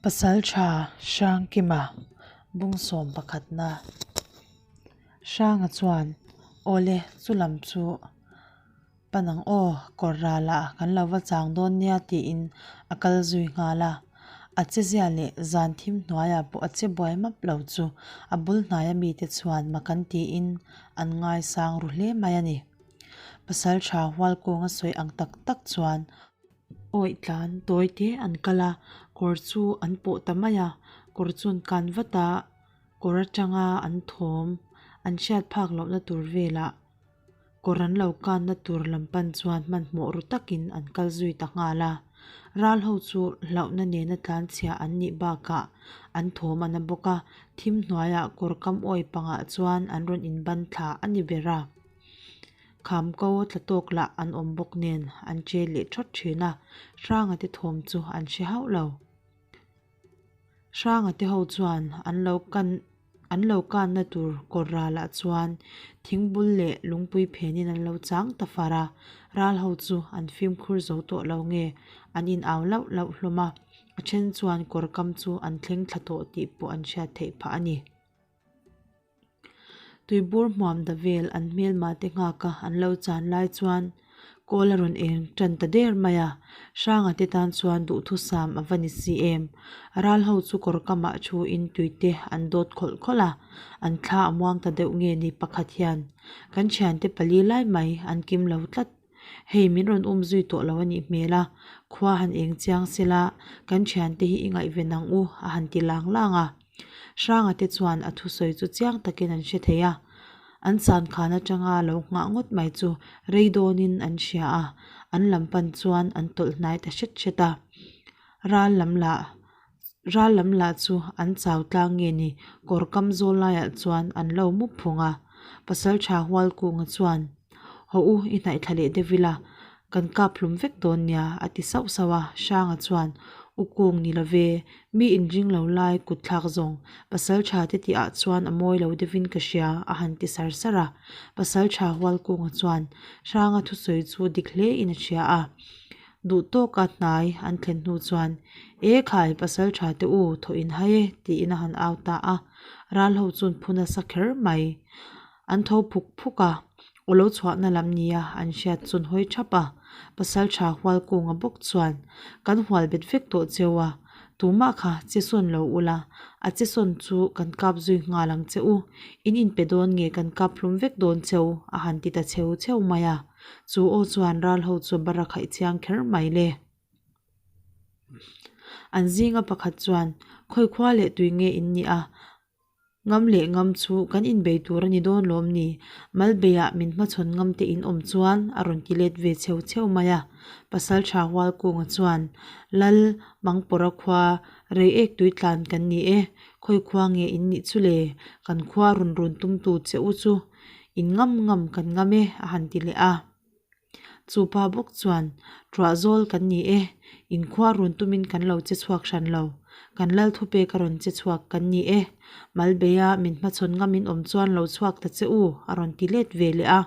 Pasaltha Hrangkima bungsawm pakhatna Hranga chuan Awle chu lam chu pan ang aw kawr ralah kan lo va chang dawn nia tiin a kal zui nghal a. A che zia leh zan thim hnuaiah pawh a che buai map lo chu a bul hnaia mite chuan mak an tiin an ngaisang ru hle mai a ni. Pasaltha Hualkunga sawi ang tak tak chuan Awi tlan tawi te an kal a, kawr chu an pawh ta mai a, kawr chu an kan vat a, kawr atanga an thawm an hriat phak lohna tur velah kawr an lo kanna tur lam pan chuan hmanhmawh ru takin an kal zui ta nghal a. Ral ho chu hlauhna nena tlan chhia an nih bakah an thawm a na bawk a, thim hnuaiah kawr kam awi pangah chuan an rawn inban thla a ni ber a. Kham ko tla tawk lah an awm bawk nen an che leh thawt thin a, Hranga te thawm chu an hre hauh lo. Hranga te ho chuan an lo kan an lo kanna tur kawr ralah chuan thingbul leh lungpui phenin an lo chang ta far a, ral ho chu an fimkhur zo tawh lo nge an in au lauh lauh hlawm a, a then chuan kawr kam chu an thleng thla tawh tih pawh an hriat theih phah a ni. Tuibur hmuam da vel an hmelma te nghak a an lo chan lai chuan kawl a rawn eng tan ta der mai a, Hranga te tan chuan duhthusam a va ni si em. Ral ho chu kawr kamah thu in tui te an dawt khawlh khawlh a, an thla a muang ta deuh nge ni pakhat hian kan thiante pali lai mai an kim lo tlat. Hei min rawn um zui tawh lo a nih hmel a, khua han eng chiang sela kan thiante hi i ngaihven ang u a han ti lang lang a. Hranga te chuan a thusawi chu chiang takin an hre thei a, an chankhan atanga lo nghah ngawt mai chu rei dawnin an hria a, an lam pan chuan an tawlh hnai ta hret hret a. Ral lam lah ral lam lah chu an chau tlang nge ni kawr kam zawl laiah chuan an lo mup phung a, Pasaltha Hualkunga chuan, Haw u i hnaih thla leh deuh ila, Kan kap hlum vek dawn nia, a ti sauh sauh a. Hranga chuan, U kung ni lo ve, mi inring lo lai kut thlak zawng, pasal tha te tihah chuan a mawi lo deuhin ka hria, a han ti sar sar a. Pasal tha Hualkunga chuan Hranga thusawi chu dik hle in a hria a. Duh tawka hnai an thlen hnu chuan, E khai, pasal tha te u, thawh in hai e, tiin a han au ta a. Ral ho chuan phu nasa kher mai. An tho phuk phuk a, aw lo chhuahna lam nia an hriat chun hawi thap a, Pasaltha Hualkunga bawk chuan, Kan hual bet vek tawh cheu a, tumah kha che sawn lo ula, a che sawn chu kan kap zui nghal ang che u, in inpe dawn nge kan kap hlum vek dawn cheu a han ti ta cheu cheu mai a, chu aw chuan ral ho chu bar a khaih chiang kher mai le. An zinga pakhat chuan, Khawi khua leh tui nge in nih a? Ngam leh ngam chu kan inbei tur a ni dawn lawm ni? Malbeiah min hmachhawn ngam te in awm chuan a rawn ti let ve cheu cheu mai a. Pasaltha Hualkunga chuan, Lal, Mangpawra khua rei ek tui tlan kan ni e, khawi khua nge in nih chu le? Kan khua rawn run tumtu che u chu in ngam ngam kan ngam e a han ti leh a. Chu pa bawk chuan, Ṭuah zawl kan ni e, inkhua run tumin kan lo che chhuak hran lo. Kan lal thupek a rawn che chhuak kan ni e. Malbeia min hmachhawn ngamin awm chuan lo chhuak ta che u, a rawn ti let ve leh a.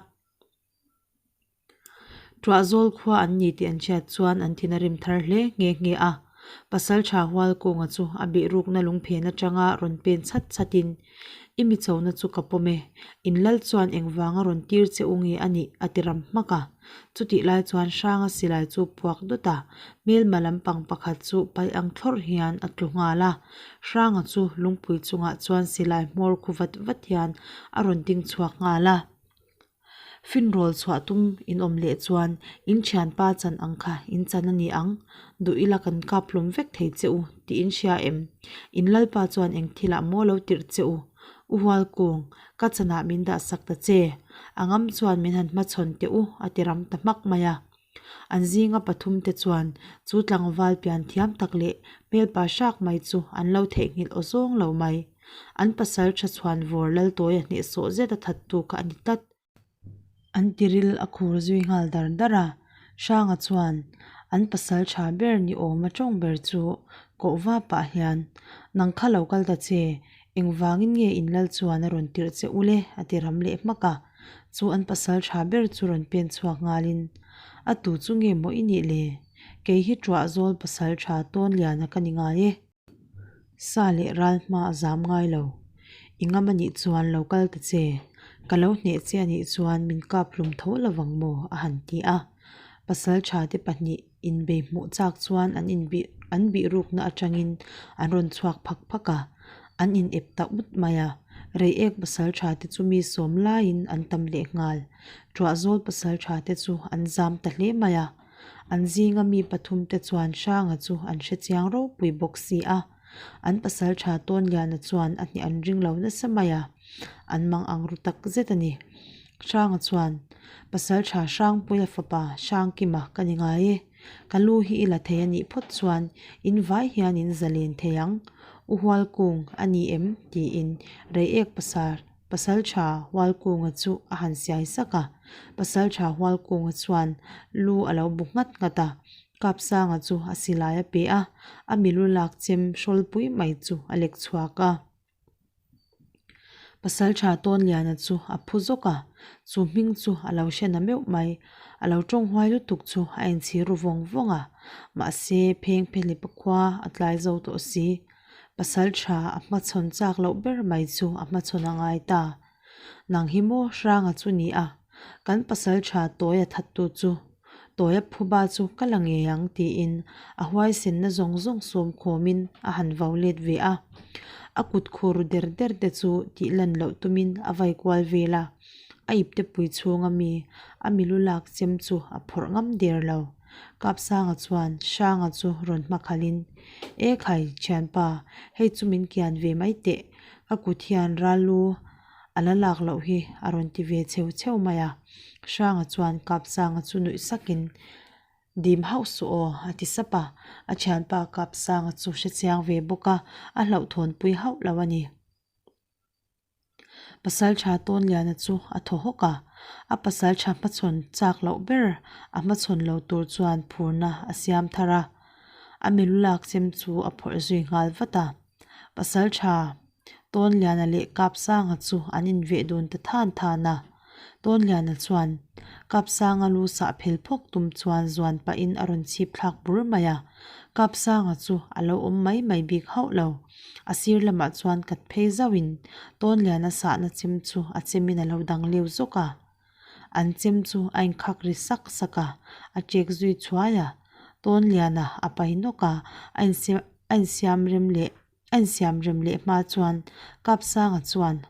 Ṭuah zawl khua an ni tih an hriat chuan an thin a rim thar hle nghe nghe a. Pasalṭha Hualkunga chu a bihrukna lungphen aṭanga rawn pen chhat chhatin, I mi chona chu ka pawm e, in lal chuan engvanga rawn tir che u nge a nih? a ti ram hmak a. Chutih lai chuan Hranga silai chu puak dawt a, hmelma lampang pakhat chu pai ang thlawrh hian a tlu nghal a. Hranga chu lungpui chungah chuan silai hmawr khu vat vat hian a rawn ding chhuak nghal a. Finrawl chhuah tum in awm leh chuan in thianpa chan ang kha in chan a ni ang, duh ila kan kap hlawm vek thei che u tih in hria em? In lalpa chuan eng thilah maw lo tirh che u? U Hualkung, ka chanah min dah sak ta che, a ngam chuan min han hmachhawn teh u a ti ram ta hmak mai a. An zinga pathum te chuan chu tlangval pian thiam tak leh hmelpa hrak mai chu an lo theihnghilh aw zawng lo mai. An pasal tha chhuan vawr Laltawia hnehsawh zet a thattu kha a ni tlat. An tiril a khur zui nghal dar dar a, Hranga chuan an pasal tha ber ni awma tawng ber chu koh va pah hian, Nang kha lo kal ta che, engvangin nge in lal chuan a rawn tirh che u le? a ti ram leh hmak a. Chu an pasal tha ber chu rawn pen chhuak nghalin, A tu chu nge maw i nih le? Kei hi Ṭuahzawl pasal tha tawn liana ka ni ngai e. Sa leh ral hma a zam ngai lo. I ngam anih chuan lo kal ta che. Ka lo hneh che anih chuan min kap hlum tho lovang maw? a han ti a. Pasaltha te pahnih inbei hmuh chak chuan an inbih an bih rukna atangin an rawn chhuak phak phak a. An in ep ta ut mai a. Reiek pasaltha te chu mi sawm laiin an tam leh nghal. Tuahzawl pasaltha te chu an zam ta hle mai a. An zinga mi pathum te chuan Hranga chu an hre chiang ropui bawk si a, an pasaltha Tawnliana chuan a hneh an ring lo nasa mai a, an mang ang ru tak zet a ni. Hranga chuan, Pasaltha Hrangpuia fapa Hrangkima ka ni ngai e, ka lu hi i la thei a nih phawt chuan in vai hian in zalen thei ang, U Hualkung a ni em? tiin Reiek pasal Pasalṭha Hualkunga chu a han siai sak a, Pasalṭha Hualkunga chuan lu a lo bu nghat nghat a, Kapsanga chu a silai a pe a, a milu lak chem hrawlpui mai chu a lek chhuak a. Pasalṭha Tawnliana chu a phu zawk a, chu hming chu a lo hre na meuh mai, a lo tawng huai lutuk chu a inchhir ru vawng vawng a, mahse pheng phelipa khua a tlai zo tawh si. Pasal tha a hmachhawn chak loh ber mai chu a hmachhawn a ngai ta. Nang hi maw Hranga chu ni a, kan pasal tha Tawia thattu chu Tawia phuba chu ka la ngei ang tiin a huaisenna zawng zawng sawm khawmin a han vo let ve a. A kut khur der der te chu tih lan loh tumin a vai kual vel a, a ipte pui chhunga mi a milu lak chem chu a phawrh ngam der lo. Kapsanga chuan Hranga chu rawn hma khalhin, E khai, thianpa, hei chu min kian ve mai teh, ka kut hian ral lu a la lak loh hi a rawn ti ve cheu cheu mai a. Hranga chuan Kapsanga chu nuih sakin, Dim hauh suh aw, a ti sap a. A thianpa Kapsanga chu hrechiang ve bawk a, a hlauhthawnpui hauh lo a ni. Pasalṭha Tawnliana chu a thaw hawk a, a pasalṭha hmachhawn chak loh ber a hmachhawn lo tur chuan phurna a siam thar a, a milu lak chem chu a phawrh zui nghal vat a. Pasalṭha Tawnliana leh Kapsanga chu an inveh dun ta than than a, Tawnliana chuan Kapsanga lu sah phel phawk tum chuan zuan pahin a rawn chhip thlak bur mai a, Kapsanga chu a lo awm mai mai bik hauh lo. A sir lamah chuan kat phei zauhin Tawnliana sahna chem chu a chemin a lo dang leu zawk a. An chem chu a inkhak ri sak sak a, a ṭek zui chhuai a. Tawnliana a pai nawk a, a a insiam rem leh a insiam rem leh hma chuan Kapsanga chuan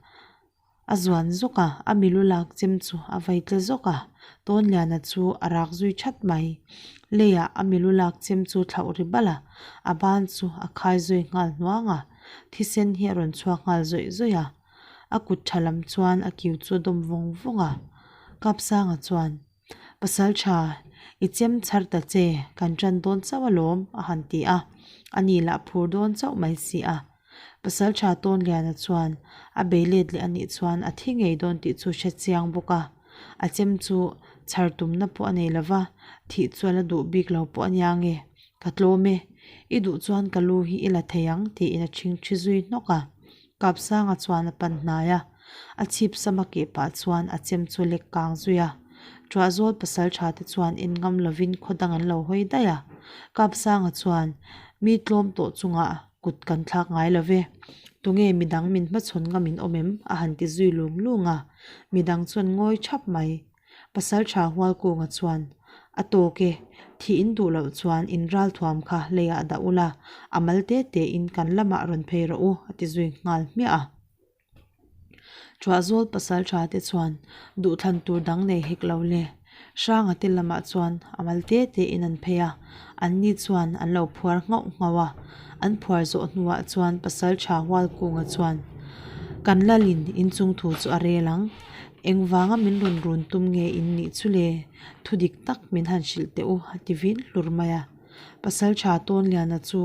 A zuan zawk a, a milu lak chem chu a vai tle zawk a, Tawnliana chu a rak zui that mai. Leiah a milu lak chem chu thlauh ri balh a, a ban chu a khai zui nghal hnuang a, thisen hi a rawn chhuak nghal zawih zawih a. A kut tha lam chuan a kiu chu a dawm vawng vawng a, Kapsanga chuan, Pasal tha, i chem chhar ta che, kan tan dawn chauh alawm, a han ti a, ani lah phur dawn chauh mai si a. Pasal tha Tawnliana chuan a bei let leh anih chuan a thi ngei dawn tih chu hre chiang bawk a, a chem chu chhar tumna pawh a nei lova, thih chu a la duh bik lo pawh a nia nge, ka tlawm e, i duh chuan ka lu hi i la thei ang tiin a chhing thi zui hnawk a. Kapsanga chuan a pan hnai a, a chhip sam a keh pah chuan a chem chu lek kang zui a. Tuahzawl pasal tha te chuan en ngam lovin khaw dang an lo hawi daih a. Kapsanga chuan, Mi tlawm tawh chungah kut kan thlak ngai lo ve. Tunge midang min hmachhawn ngam in awm em? a han ti zui lung lung a. Midang chuan ngawi thap mai. Pasalṭha Hualkunga chuan, A tawk e, thih in duh loh chuan in ralthuam kha leiah dah ula, a mal te te in kan lamah rawn phei rawh u, a ti zui nghal hmiah a. Ṭuahzawl pasalṭha te chuan duhthlan tur dang nei hek lo le. Hranga te lamah chuan a mal te te in an phei a, anni chuan an lo phuar nghauh nghauh a. An phuar zawh hnuah chuan pasalṭha Hualkunga chuan, Kan lalin inchung thu chu a rel ang. Engvanga min rawn run tum nge in nih chu le? Thu dik tak min han hrilh teh u, a ti vin hlur mai a. Pasalṭha Tawnliana chu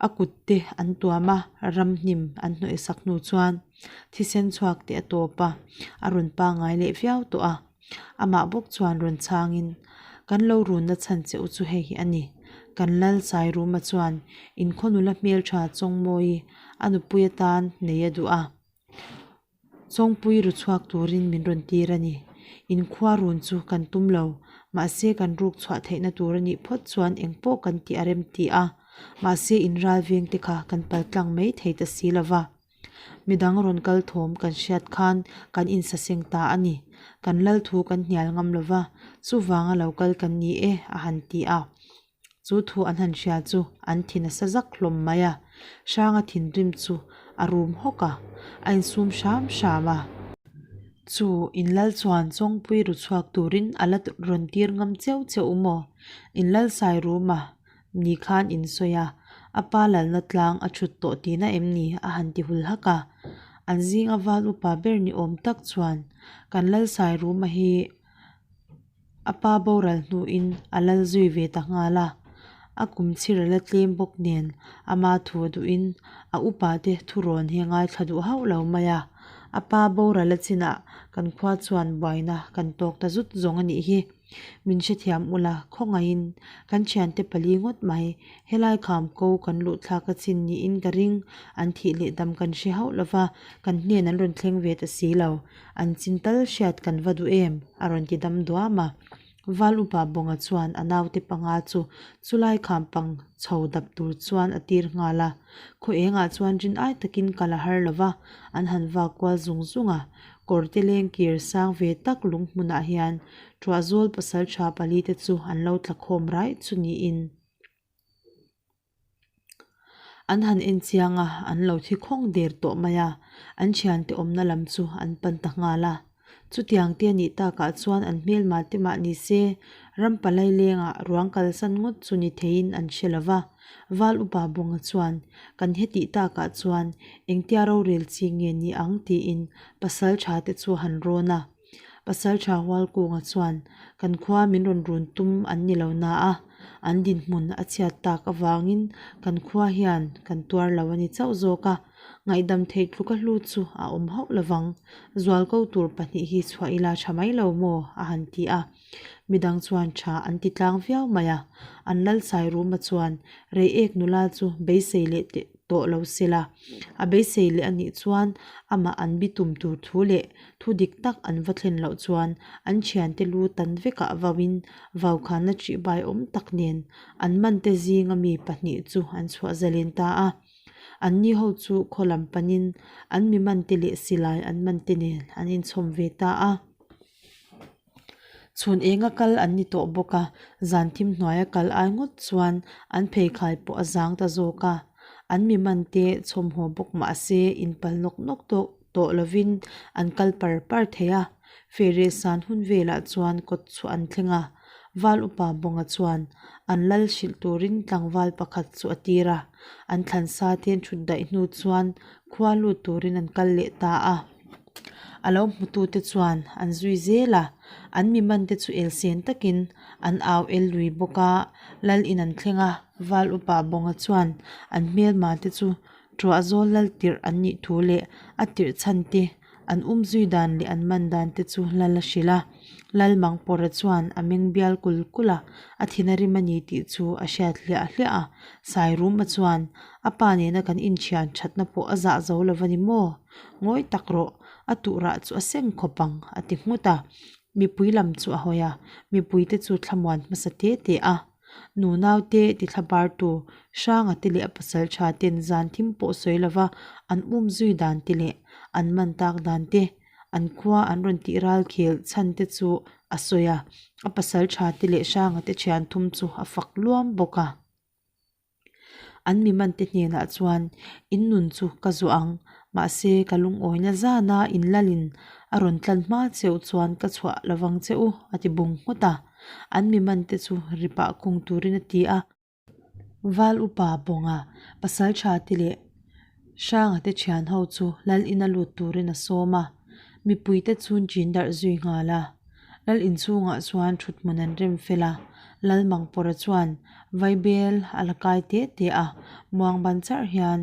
a kut te an tuam a, ramhnim an hnawih sak hnu chuan thisen chhuak te a tawp a, a rawn pangngai leh viau tawh a. Amah bawk chuan rawn chhangin, Kan lo runna chhan che u chu hei hi a ni. Kan lal Sairuma chuan inkhaw nula hmelṭha Chawngmawii a nupui atan nei a duh a. Chawngpui ru chhuak turin min rawn tir a ni. Inkhua run chu kan tum lo, mahse kan ruk chhuah theihna tur a nih phawt chuan engpawh kan tih a rem ti a. Mahse in ral veng te kha kan pal tlang mai thei ta si lo va. Midang rawn kal thawm kan hriat khan kan insaseng ta a ni. Kan lal thu kan hnial ngam lo va, chuvanga lo kal kan ni e, a han ti a. Chu thu an han hria chu an thi nasa zak hlawm mai a. Hranga thinrim chu a rum hawk a, a insum hram hram a. Chu in lal chuan Chawngpui ru chhuak turin a la rawn tir ngam cheu cheu maw? In lal sai rum a, Ni khan in sawi a, a pa lalna tlang a thut tawh tihna em ni? a han ti hul hak a. An zinga val upa ber ni awm tak chuan, Kan lal sai ruma hi a pa boral hnuin a lal zui ve ta nghal a, a kum chhir a la tlem bawk nen ama thu a duhin a upa te thurawn hi a ngaithla duh hauh lo mai a. A pa boral a chinah kan khua chuan buaina kan tawk ta zut zawng a nih hi. Min hrethiam ula, khawngaihin kan thiante pali ngawt mai, helai kham ko kan luh thlak a chin niin ka ring, an thih leh dam kan hre hauh lova, kan hnen an rawn thleng ve ta si lo, an chin tal hriat kan va duh em? a rawn ti dam duam a. Val upa Bawnga chuan a naute panga chu chulai kham pang chho dap tur chuan a tir nghal a. Khaw engah chuan rin ai takin kal a har lova, an han vak kual zung zung a. Kawrte leng kir sang ve tak lung hmunah hian Ṭuahzawl pasalṭha palite chu an lo tla khawm raih chu niin an han en chiang a, an lo thi khawng der tawh mai a, an thiante awmna lam chu an pan ta nghal a. Chutiang te a nih takah chuan an hmelma te mah ni se, ram palai lengah ruang kalsan ngawt chu ni theiin an hre lo va. Val upa Bawnga chuan, Kan hetih takah chuan engtia rorel chi nge ni ang tiin pasalṭha te chu han rawn a. Pasalṭha Hualkunga chuan, Kan khua min rawn run tum an ni lo na a, an dinhmun a chhiat tak avangin kan khua hian kan tuar lo a ni chauh zawk a, ngaihdam theih tluka hlu chu a awm hauh lovang. Zualko tur pahnih hi chhuah ila tha mai lo maw? a han ti a. Midang chuan tha an ti tlang viau mai a, an Lalsai Ruma chuan Reiek nula chu beisei leh teh tawh lo se la, a beisei leh a nih chuan amah an bitum tur thu leh thu dik tak an va thlen loh chuan an thiante lu tan vekah vauin vaukhanna ṭihbai awm tak nen an mante zinga mi pahnih chu an chhuah zalen ta a. Anni ho chu khaw lam panin an mi mante leh silai an mante nen an inchhawm ve ta a. Chhun enga kal an ni tawh bawk a, zan thim hnuaia kal ai ngawt chuan an pheikhai pawh a zang ta zawk a. An mi man te chhawmhaw bawk mah se inpal nawk nawk tawh tawh lovin an kal par par thei a. Fehreh san hun velah chuan kawt chu an thleng a, Val upa Bawnga chuan an lal hrilh turin tlangval pakhat chu a tir a, an thlan sa te an thut daih hnu chuan khua lut turin an kal leh ta a. A lo hmutute chuan an zui zel a, an mi mante chu elsen takin an au el lui bawk a, lal in an thleng a, Val upa Bawnga chuan an hmelma te chu Ṭuahzawl lal tirh an nih thu leh a tirh chhan te, an um zui dan leh an man dan te chu lal a hrilh a. Lal Mangpawra chuan a meng bial kul kul a, a thin a rim a ni tih chu a hriat hliah hliah a. Sairuma chuan, A pa nena kan inthian thatna pawh a zah zo lo va ni maw? Ngawi tak rawh, a tuhrah chu a seng khawp ang, a ti nghut a. Mipui lam chu a hawi a, mipuite chu thlamuan hmasa te te a. Nu naute ti thla bartu Hranga te leh a pasal tha ten zan thim pawh sawi lova an um zui dan te leh an man tak dan te, an khua an rawn tih ral khel chhan te chu a sawi a. A pasal tha te leh Hranga te thian thum chu a fak luam bawk a. An mi mante hnenah chuan, In nun chu ka zuah ang, mahse ka lungawina zana in lalin a rawn tlan hma cheu chuan ka chhuah lovang che u, a ti bung nghut a. An mi mante chu ri pah kung turin a ti a. Val upa Bawnga, pasal tha te leh Hranga te thian ho chu lal ina lut turin a sawm a, mipuite chu chin darh zui nghal a. Lal inchhungah chuan thuthmun an rem fel a, Lal Mangpawra chuan Vaibel a la kai te te a, muang ban charh hian,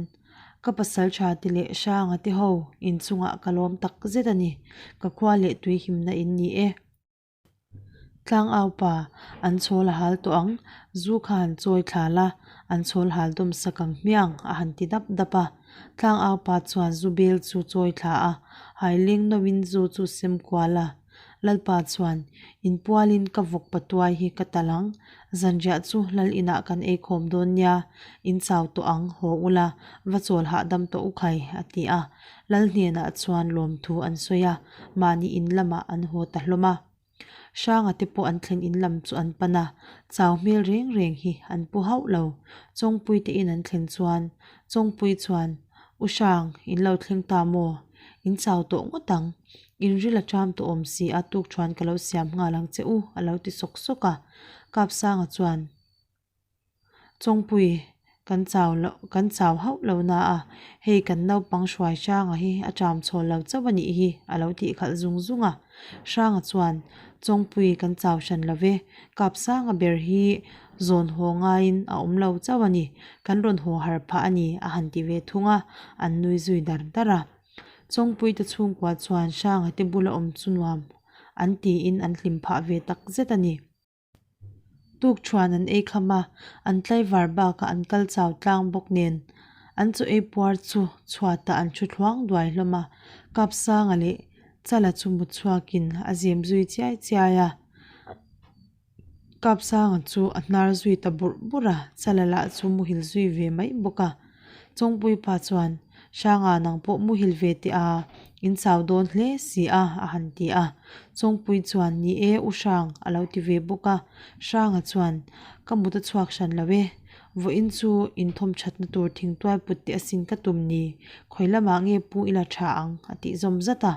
Ka pasal tha te leh Hranga te ho inchungah ka lawm tak zet a ni, ka khua leh tui himna in ni e. Tlangau pa, an chhawl a hal tawh ang, zu kha han chawi thla la, an chhawl hal dawm sak ang hmiang, a han ti dap dap a. Tlangau pa chuan zu bel chu chawi thla a, haileng nawin zu chu sem kual a. Lalpa chuan, In pualin ka vawk patuai hi ka talh ang. Zanriah chu lal inah kan eikhawm dawn nia, in chau tawh ang, haw ula, va chawl hahdam tawh u khai, a ti a. Lal hnenah chuan lawmthu an sawi a, mahni in lamah an haw ta hlawm a. Hranga te pawh an thlen in lam chu an pan a, chau hmel reng reng hi an pu hauh lo. Chawngpui te in an thlen chuan, Chawngpui chuan, U Hrang, in lo thleng ta maw? In chau tawh ngawt ang. In ril a ṭam tawh awm si a, tukṭhuan ka lo siam nghal ang che u, a lo ti sawk sawk a. Kapsanga chuan, Chawngpui, kan chau loh, kan chau hauh lo na a, hei kan naupang hruai Hranga hi a ṭam chhawl lo chauh a nih hi, a lo tih khalh zung zung a. Hranga chuan, Chawngpui, kan chau hran lo ve, Kapsanga ber hi zawn haw ngaiin a awm lo chauh a ni, kan rawn haw har phah a ni, a han ti ve thung a, an nui zui dar dar a. Chawngpui te chhungkua chuan Hranga te bula awm chu nuam an tiin an hlim phah ve tak zet a ni. Tukṭhuan an ei kham a, an tlaivar bakah an kal chau tlang bawk nen an chaw ei puar chu chhuatah an thu thluang duai hlawm a, Kapsanga leh Chala chu mut chhuakin a zem zui chiai chiai a. Kapsanga chu a hnar zui ta burh burh a, Chala lah chu muhil zui ve mai bawk a. Chawngpui pa chuan, Hranga nang pawh muhil ve teh a, in chau dawn hle si a, a han ti a. Chawngpui chuan, Ni e, U Hrang, a lo ti ve bawk a. Hranga chuan, Ka mut a chhuak hran lo e. Vawiin chu inthawm thatna tur thingtuai put teh asin ka tum ni. Khawi lamah nge pu ila tha ang, a tih zawm zat a.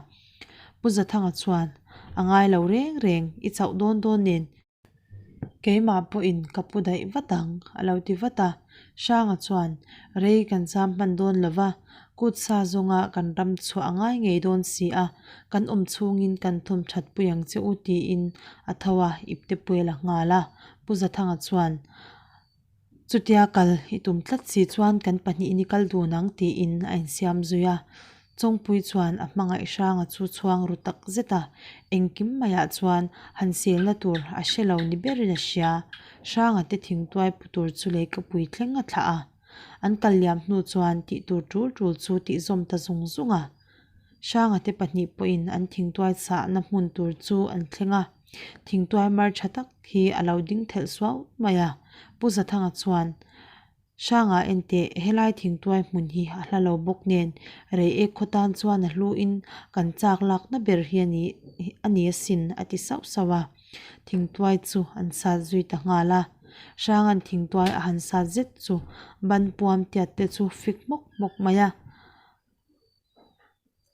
Pu Zathanga chuan, A ngai lo reng reng, i chauh dawn dawn nen. Keimah pawhin ka pu daih vat ang, a lo ti vat a. Hranga chuan, Rei kan zam hman dawn lo va, kut sa zawnga kan ram chhuah a ngai ngei dawn si a, kan awm chhungin kan thawm that pui ang che u tiin a tho a, ipte pui a la nghal a. Pu Zathanga chuan, Chutia kal i tum tlat si chuan kan pahnihin i kal dun ang tiin a insiam zui a. Chawngpui chuan a hmangaih hranga chu chhuang ru tak zet a, engkim maiah chuan han selna tur a hre lo ni berin a hria. Hranga te thingtuai pu tur chu leikapui thleng a thlah a. An kal liam hnu chuan tih tur tul tul chu tih zawm ta zung zung a. Hranga te pahnih pawhin an thingtuai chahna hmun tur chu an thleng a. Thingtuai mar tha tak hi a lo ding thelh suau mai a, Pu Zathanga chuan, Hranga enteh, helai thingtuai hmun hi a hla lo bawk nen, rei ek khaw tan chuan a hluin kan chak lakna ber hi a ni a ni asin a ti sauh sauh a. Thingtuai chu an sat zui ta nghal a. Hranga'n thingtuai a han sat zet chu ban puam tiat te chu fik hmawk hmawk mai a.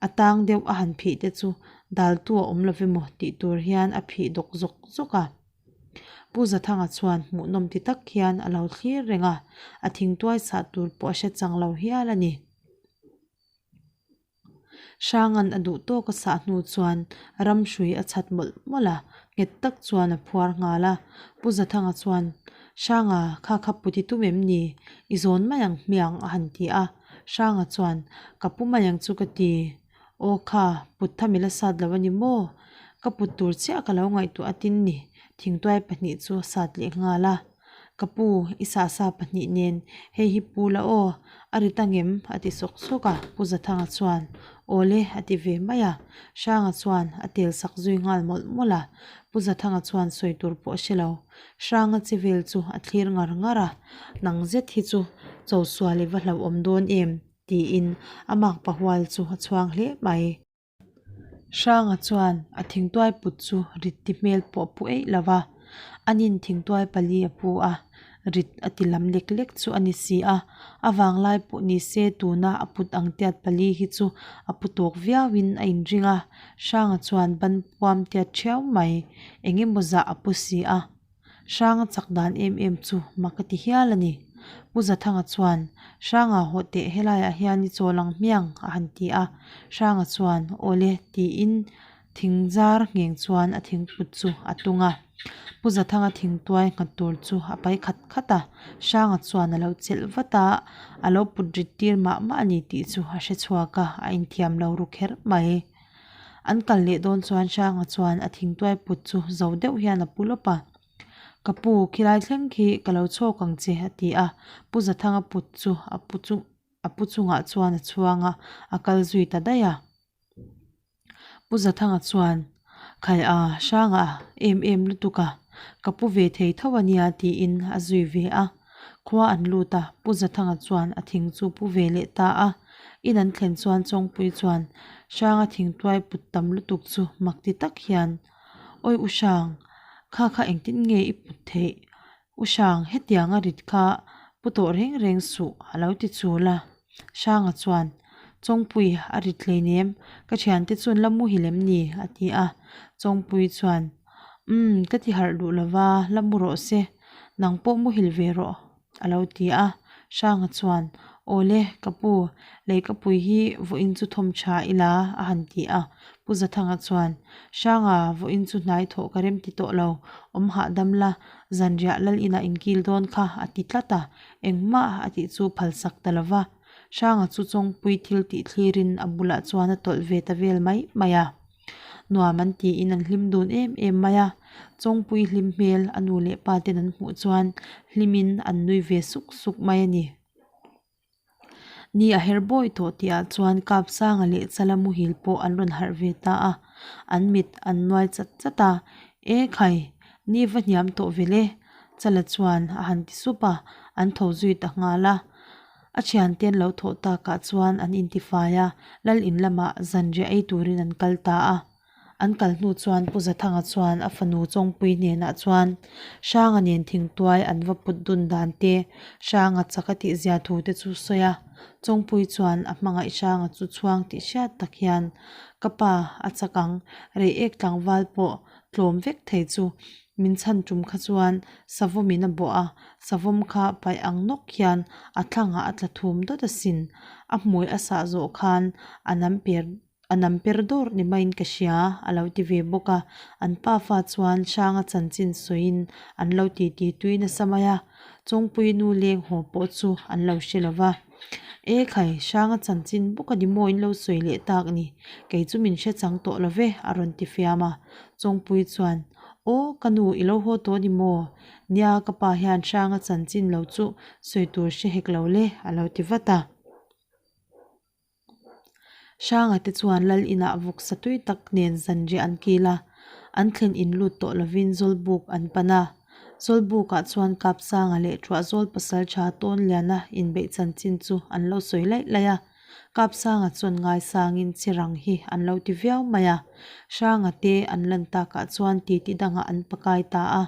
A tang deuh a han phih te chu daltu a awm lo emaw tih tur hian a phih dawk zawk zawk a. Pu Zathanga chuan hmuhnawm ti tak hian a lo thlir reng a, a thingtuai sah tur pawh a hre chang lo hial a ni. Hranga'n a duh tawk a sah hnu chuan ram hrui a chhat mawlh mawlh a, nghet tak chuan a phuar nghal a. Pu Zathanga chuan, Hranga, kha kha put i tum em ni? I zawn mai ang hmiang a han ti a. Hranga chuan, Ka pu mai ang chu ka ti. Aw kha, put tham i la sat lo a ni maw? Ka put tur chiah ka lo ngaihtuah atin ni, thingtuai pahnih chu a sat leh nghal a. Ka pu, i sahsa pahnih nen hei hi pu la aw, a ri ta ngem? a ti sawk sawk a, Pu Zathanga chuan, Aw le, a ti ve mai a. Hranga chuan a tel sak zui nghal mawlh mawlh a, Pu Zathanga chuan sawi tur pawh a hre lo. Hranga che vel chu a thlir ngar ngar a, Nang zet hi chu cho sual i va hlauhawm dawn em? tiin a makpa hual chu a chhuang hle mai. Hranga chuan a thingtuai put chu rit ti hmel pawh a pu eih lo va, anin thingtuai pali a pu a, rit a ti lam lek lek chu a ni si a, a vanglai pawh ni se tuna a put ang tiat pali hi chu a pu tawk viauin a inring a, Hranga chuan ban puam tiat thiau mai, eng emaw zah a pu si a. Hranga chak dan em em chu mak a ti hial a ni. Pu Zathanga chuan, Hranga hawh teh helaiah hian i chawl ang hmiang a han ti a. Hranga chuan, Awle tiin thing zar ngheng chuan a thingput chu a tung a. Pu Zathanga thingtuai nghat tur chu a pai khat khat a. Hranga chuan a lo chelh vat a, a lo put rit tir mah mah a ni tih chu a hre chhuak a, a inthiam lo ru kher mai. An kal leh dawn chuan Hranga chuan a thingtuai put chu zo deuh hian a pu lawp a. Ka pu, khilai thleng khi ka lo chhawk ang che, a ti a. Pu Zathanga put chu a pu chu a pu chungah chuan a chhuang a, a kal zui ta daih a. Pu Zathanga chuan, Khai a, Hranga em em lutuk a, ka pu ve thei tho a nia tiin a zui ve a. Khua an lut a, Pu Zathanga chuan a thing chu pu ve leh ta a. In an thlen chuan Chawngpui chuan Hranga thingtuai put tam lutuk chu mak ti tak hian, Awi U Hrang, kha kha engtin nge i put theih? U Hrang, hetianga rit kha pu tawh reng reng suh, a lo ti chul a. Hranga chuan, Chawngpui, a rit hleinem, ka thiante chuan la muhil em ni? a ti a. Chawngpui chuan, Umm, ka ti harh duh lova, la mu rawh se, nang pawh muhil ve rawh, a lo ti a. Hranga chuan, Awle, ka pu, leikapui hi vawiin chu thawm tha ila, a han ti a. Pu Zathanga chuan, Hranga, vawiin chu hnai thawh ka rem ti tawh lo, awm hahdam la, zanriah lal inah inkil dawn kha, a ti tlat a, engmah a tih chu phalsak ta lo va. Hranga chu Chawngpui thil tih thlirin a bulah chuan a tawlh ve ta vel mai mai a. Nuam an tiin an hlim dun em em mai a, Chawngpui hlim hmel a nu leh pa ten an hmuh chuan hlimin an nui ve suk suk mai a ni. Ni a her bawi tawh tihah chuan Kapsanga leh Chala muhil pawh an rawn harh ve ta a, an mit an nuai chat chat a, E khai, ni va hniam tawh vel e, Chala chuan a han ti sup a, an tho zui ta nghal a. A thiante an lo thawh takah chuan an intifai a, lal in lamah zanriah ei turin an kal ta a. An kal hnu chuan Pu Zathanga chuan a fanu Chawngpui hnenah chuan Hranga nen thingtuai an va put dun dan te, Hranga chak a tihzia thu te chu sawi a. Chawngpui chuan a hmangaih Hranga chu chhuang tih hriat tak hian, Ka pa, a chak ang, Reiek tlangval pawh tlawm vek thei chu Min chhan tum kha chuan savawm in a bawh a, savawm kha paih ang nawk hian a thlangah a tla thum dawt asin. A hmui a sah zawh khan a nam per a nam per dawr ni maiin ka hria a lo ti ve bawk a. An pafa chuan Hranga chanchin sawiin an lo titi tui nasa mai a, Chawngpui nu leng haw pawh chu an lo hre lo va. E khai, Hranga chanchin bawk a ni maw in lo sawi leh tak ni, kei chu min hre chang tawh lo ve a rawn ti fiam a. Chawngpui chuan. Aw, ka nu i lo haw tawh ni maw? Nia, ka pa hian Hranga chanchin lo chu sawi tur hre hek lo le, a lo ti vat a. Hranga te chuan lal inah vawksa tui tak nen zanriah an kil a, an thlen in lut tawh lovin Zawlbuk an pan a. Zawlbukah chuan Kapsanga leh Thuahzawl pasaltha Tawnliana inbeih chanchin chu an lo sawi laih laih a. Kapsanga chuan ngaisangin Chirang hi an lo ti viau mai a, Hranga te an lan takah chuan titi dangah an pakai ta a.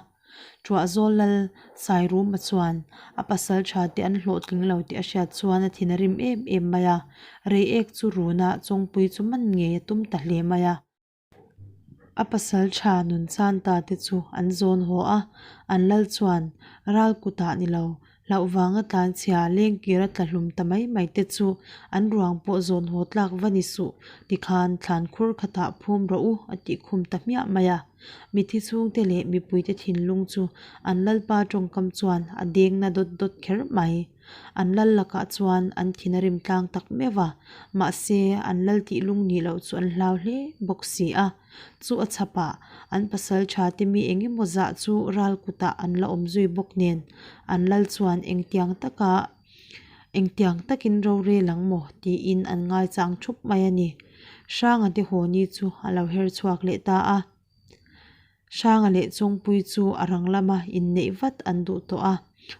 Thuahzawl lal Sairuma chuan a pasal tha te an hlawhtling lo tih a hriat chuan a thin a rim em em mai a, Reiek chu runa Chawngpui chu man ngei a tum ta hle mai a. A pasal tha nun chan ta te chu an zawn haw a, an lal chuan ral kutah ni lo, hlauh vanga tlanchhia lengkir a tla hlum ta mai mai te chu an ruang pawh zawn haw tlak va ni suh tikhan thlan khur khatah phum rawh u a tih khum ta hmiah mai a. Mithi chhungte leh mipuite thinlung chu an lalpa tawngkam chuan a deng na dawt dawt kher mai. An lal lakah chuan an thin a rim tlang tak meuh a, mahse an lal tih lung nih loh chu an hlau hle bawk si a. Chu a chhapah an pasal tha te mi eng emaw zah chu ral kutah an la awm zui bawk nen an lal chuan engtiang taka engtiang takin rorel ang maw tiin an ngaichang thup mai a ni. Hranga te haw ni chu a lo her chhuak leh ta a. Hranga leh Chawngpui chu a rang lama inneih vat an duh tawh a,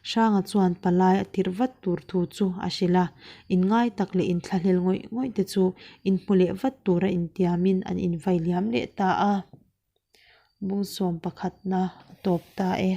Hranga chuan palai a tirh vat tur thu chu a hrilh a, inngai tak leh inthlahlel ngawih ngawih te chu inhmu leh vat tura intiamin an invai liam leh ta a. Bungsawm pakhatna a tawp ta e.